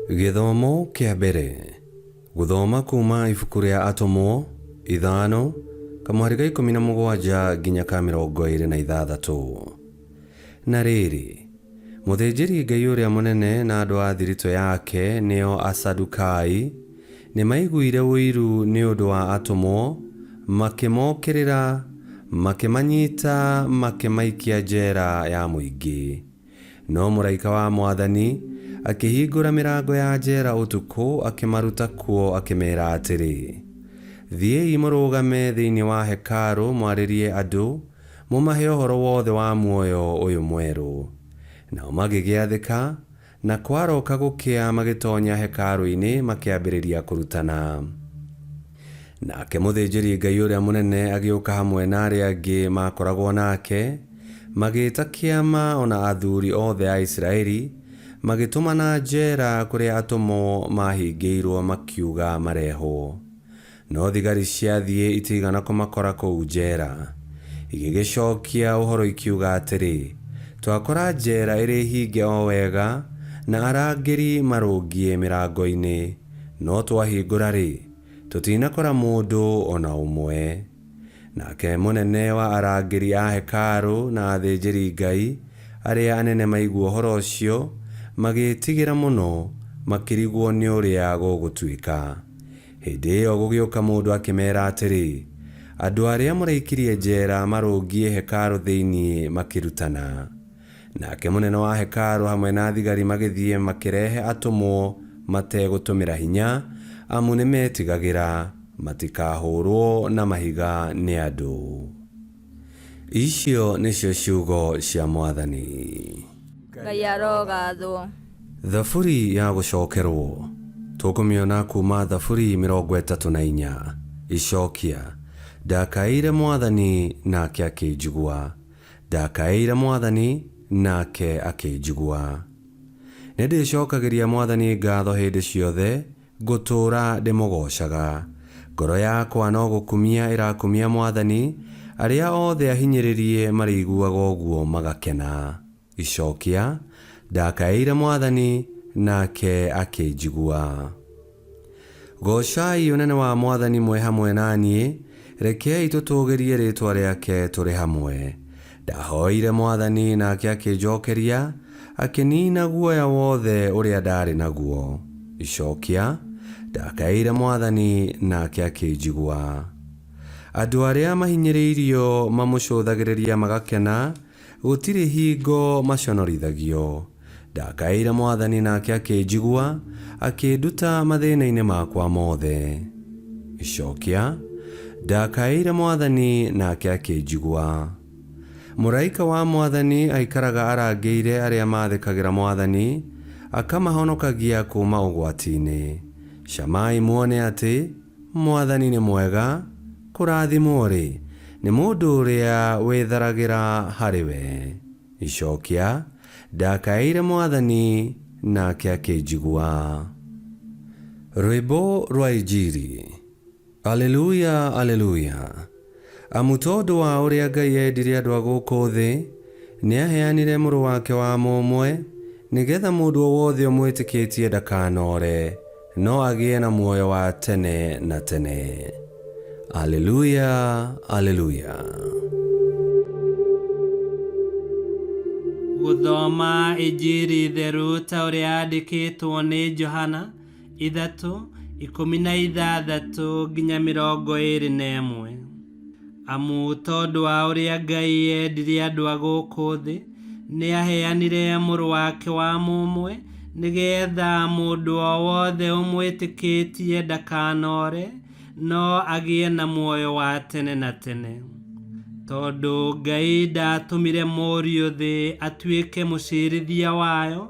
Gĩthomo kĩa mbere. Gũthoma kuuma ibuku rĩa Atũmwo, ithano, kamũhari ga 17 nginya ka 26. Na rĩrĩ, mũthĩnjĩri-Ngai ũrĩa mũnene na andũ a thiritũ yake, nĩo Asadukai, nĩmaiguire ũiru nĩ ũndũ wa atũmwo, makĩmokĩrĩra, makĩmanyita makĩmaikia njera ya mũingĩ. No mũraika wa Mwathani akĩhingũra mĩrango ya njera ũtukũ, akĩmaruta kuo, akĩmeera atĩrĩ, Thiĩi mũrũgame thĩinĩ wa hekarũ mwarĩrie andũ, mũmahe ũhoro wothe wa muoyo ũyũ mwerũ. Nao magĩgĩathĩka, na kwaroka gũkĩa magĩtonya hekarũ-inĩ makĩambĩrĩria kũrutana. Nake mũthĩnjĩri-Ngai ũrĩa mũnene agĩũka hamwe na arĩa angĩ maakoragwo nake, magĩĩta kĩama o na athuri othe a Isiraeli, magĩtũmana njera kũrĩa atũmwo maahingĩirũo makiuga marehwo. No thigari ciathiĩ itiigana kũmakora kũu njeera. Igĩgĩcookia ũhoro ikiuga atĩrĩ, Twakora njeera ĩrĩ hinge o wega, na arangĩri marũngiĩ mĩrango-inĩ, no twahingũra-rĩ, tũtinakora mũndũ o na ũmwe. Nake mũnene wa arangĩri a hekarũ na athĩnjĩri-Ngai arĩa anene maigua ũhoro ũcio, magĩĩtigĩra mũno, makĩrigwo nĩ ũrĩa gũgũtuĩka. Hĩndĩ ĩyo gũgĩũka mũndũ akĩmeera atĩrĩ, Andũ arĩa mũraikirie njeera marũngiĩ hekarũ thĩinĩ makĩrutana. Nake mũnene wa hekarũ hamwe na thigari magĩthiĩ makĩrehe atũmwo mategũtũmĩra hinya, amu nĩmetigagĩra matikahũũrwo na mahiga nĩ andũ. Icio nĩcio ciugo cia Mwathani. Ngai arogathwo. Thaburi ya gũcokerwo. Tũkũmĩona kuuma Thaburi 34. Icokia. Ndakaĩire Mwathani, nake akĩnjigua. Ndakaĩire Mwathani, nake akĩnjigua. Nĩndĩcokagĩria Mwathani ngatho hĩndĩ ciothe, Ngũtũũra ndĩmũgoocaga. Ngoro yakwa no gũkumia ĩrakumia Mwathani, arĩa othe ahinyĩrĩrie marĩiguaga ũguo magakena. Icokia, Ndakaĩire Mwathani, nake akĩnjigua. Goocai ũnene wa Mwathani mwĩ hamwe na niĩ, rekei tũtũũgĩrie rĩĩtwa rĩake tũrĩ hamwe. Ndahoire Mwathani, nake akĩnjokeria, akĩniina guoya wothe ũrĩa ndaarĩ naguo. Icokia, Ndakaĩire Mwathani, nake akĩnjigua. Andũ arĩa mahinyĩrĩirio mamũcũthagĩrĩria magakena, gũtirĩ hingo maconorithagio. Ndakaĩire Mwathani, nake akĩnjigua, akĩnduta mathĩna-inĩ makwa mothe. Icokia, Ndakaĩire Mwathani, nake akĩnjigua. Mũraika wa Mwathani aikaraga arangĩire arĩa maathĩkagĩra Mwathani, akamahonokagia kuuma ũgwati-inĩ. Camai muone atĩ Mwathani nĩ mwega, kũrathimwo-rĩ, nĩ mũndũ ũrĩa wĩtharagĩra harĩ we. Icokia, Ndakaĩire Mwathani, nake akĩnjigua. Rwĩmbo rwa Injiri. Aleluya, Aleluya! Amu tondũ wa ũrĩa Ngai endire andũ a gũkũ thĩ, nĩaaheanire Mũrũ wake wa mũmwe, nĩ getha mũndũ o wothe ũmwĩtĩkĩtie ndakanoore, no agĩe na muoyo wa tene na tene. Aleluya, Aleluya! Gũthoma Injiri theru ta ũrĩa yandĩkĩtwo nĩ Johana 3, 16 nginya 21. Amu tondũ wa ũrĩa Ngai endire andũ a gũkũ thĩ, nĩaheanire Mũrũ wake wa mũmwe, nĩ getha mũndũ o wothe ũmwĩtĩkĩtie ndakanoore, no agĩe na muoyo wa tene na tene. Tondũ Ngai ndaatũmire Mũriũ thĩ atuĩke mũciirithia wayo,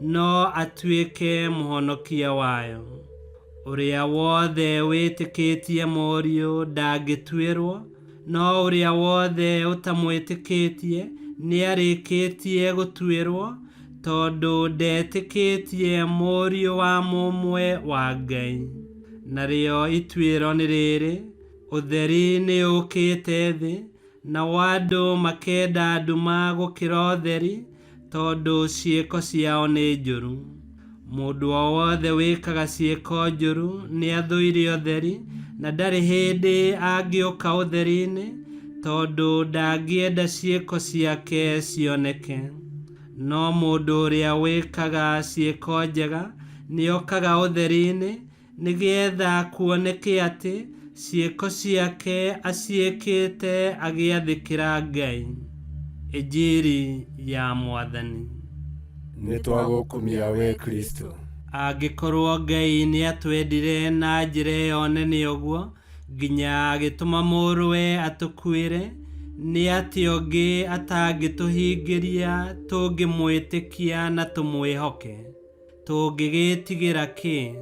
no atuĩke mũhonokia wayo. Ũrĩa wothe wĩtĩkĩtie Mũriũ ndangĩtuĩrwo, no ũrĩa wothe ũtamwĩtĩkĩtie nĩarĩkĩtie gũtuĩrwo, tondũ ndetĩkĩtie Mũriũ wa mũmwe wa Ngai. Narĩo ituĩro nĩ rĩrĩ, ũtheri nĩũũkĩte thĩ, Nao andũ makenda nduma gũkĩra ũtheri, tondũ ciĩko ciao nĩ njũru. Mũndũ o wothe wĩkaga ciĩko njũru nĩathũire ũtheri na ndarĩ hĩndĩ angĩũka ũtheri-inĩ, tondũ ndangĩenda ciĩko ciake cioneke. No mũndũ ũrĩa wĩkaga ciĩko njega nĩokaga ũtheri-inĩ, nĩgeetha kuoneke atĩ ciĩko ciake aciĩkĩte agĩathĩkĩra Ngai. Injiri ya Mwathani. Nĩtwagũkumia we Kristo. Angĩkorwo Ngai nĩatwendire na njĩra ĩyo nene ũguo, nginya agĩtũma mũrũwe atũkuĩre, nĩ atĩa ũngĩ atangĩtũhingĩria tũngĩmwĩtĩkia na tũmwĩhoke? Tũngĩgĩtigĩra kĩ?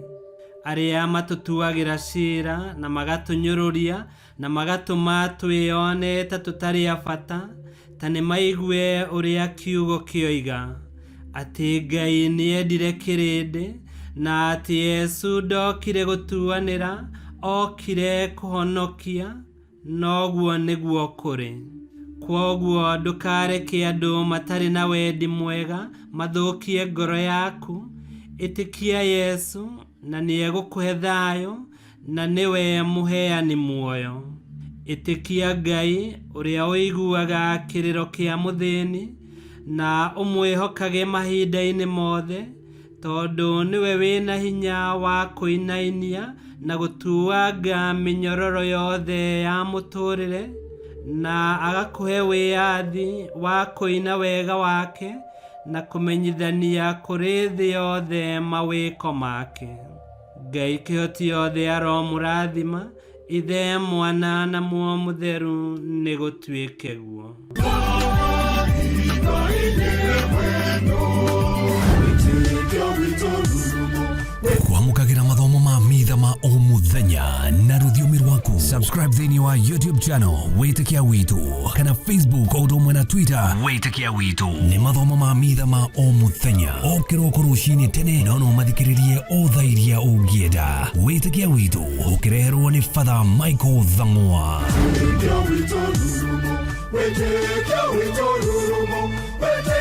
Arĩa matũtuagĩra ciira na magatũnyũrũria na magatũma twĩone ta tũtarĩ a bata, ta nĩmaigue ũrĩa kiugo kĩoiga, atĩ Ngai nĩendire kĩrĩndĩ, na atĩ Yesu ndokire gũtuanĩra, okire kũhonokia, noguo nĩguo kũrĩ. Kwoguo ndũkareke andũ matarĩ na wendi mwega mathũkie ngoro yaku. Ĩtĩkia Yesu na nĩegũkũhe thayũ, na nĩwe mũheani muoyo. Ĩtĩkia Ngai ũrĩa ũiguaga kĩrĩro kĩa mũthĩni, na ũmwĩhokage mahinda-inĩ mothe, tondũ nĩwe wĩna hinya wa kũinainia na gũtuanga mĩnyororo yothe ya mũtũrĩre, na agakũhe wĩyathi wa kũina wega wake na kũmenyithania kũrĩ thĩ yothe mawĩko make. Ngai kĩhoti yothe aromũrathima, Ithe, Mwana na Muoyo Mũtheru, nĩgũtuĩke guo. Kwamũkagĩra mathomo ma mitha ma o mũthenya na rũthiomi rwaku. Subscribe thĩinĩ wa YouTube channel Wĩtĩkia Witũ kana Facebook o ũndũ ũmwe na Twitter Wĩtĩkia Witũ. Nĩ mathomo ma mitha ma o mũthenya o kĩroko rũcinĩ tene, no no mathikĩrĩrie o thaa iria ũngĩenda. Wĩtĩkia Witũ ũkĩreherwo nĩ Father Michael Thang'wa. Wĩtĩkia witũ rurumo, wĩtĩkia witũ rurumo, wĩtĩkia